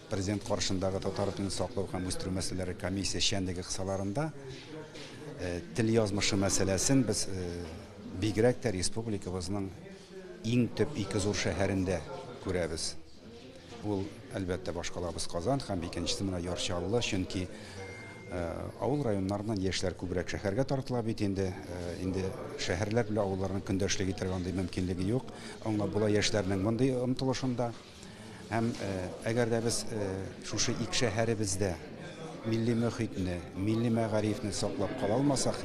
Президент каршындагы татар телен саклау һәм үстерү мәсьәләләре комиссия эшчәнлеге кысаларында тел язмышы мәсьәләсен без бигрәк тә республикабызның иң төп ике зур шәһәрендә күрәбез. Ул, әлбәттә, башкалабыз Казан һәм икенчесе менә Яр Чаллы, чөнки авыл районнарыннан яшьләр күбрәк шәһәргә тартыла бит инде. Инде шәһәрләр белән авылларның көндәшлек итәргә андый мөмкинлеге юк. Аңлап була яшьләрнең мондый омтылышын да. Һәм әгәр дә без шушы ике шәһәребездә милли мөхитне, милли мәгарифне саклап кала алмасак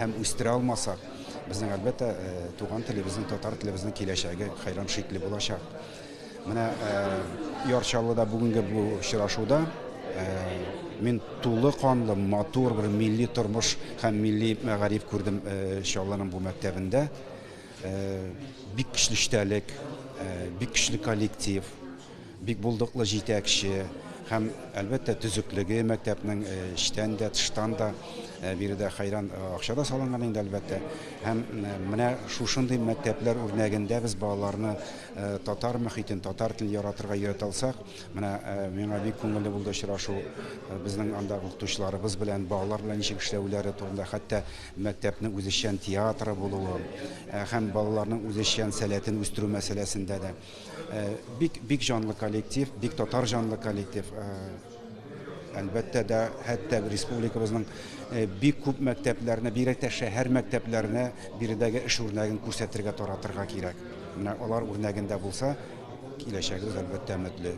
һәм үстерә алмасак, безнең, әлбәттә, туган телебезнең, татар телебезнең киләчәге хәйран шикле булачак. Менә Яр Чаллыда бүгенге бу очрашуда мин тулы канлы, матур бер милли тормыш һәм милли мәгариф күрдем Чаллының бу мәктәбендә. Бик көчле эчтәлек, бик көчле коллектив, бик булдыклы җитәкче һәм, әлбәттә, төзеклеге мәктәпнең эчтән дә, тыштан да. Биредә хәйран акча да салынган инде, әлбәттә. Һәм менә шушындый мәктәпләр үрнәгендә без балаларны татар мөхитен, татар телен яратырга өйрәтә алсак, менә миңа бик күңелле булды очрашу. Безнең андагы укытучыларыбыз белән, балалар белән ничек эшләүләре турында, хәтта мәктәпнең үзешчән театры булуы һәм балаларның үзешчән сәләтен үстерү мәсьәләсендә дә бик бик җанлы коллектив, бик татар җанлы коллектив. Әлбәттә дә, хәтта республикабызның бик күп мәктәпләренә, бигрәк тә шәһәр мәктәпләренә биредәге эш үрнәген күрсәтергә, таратырга кирәк. Менә алар үрнәгендә булса, киләчәгебез, әлбәттә, өметле.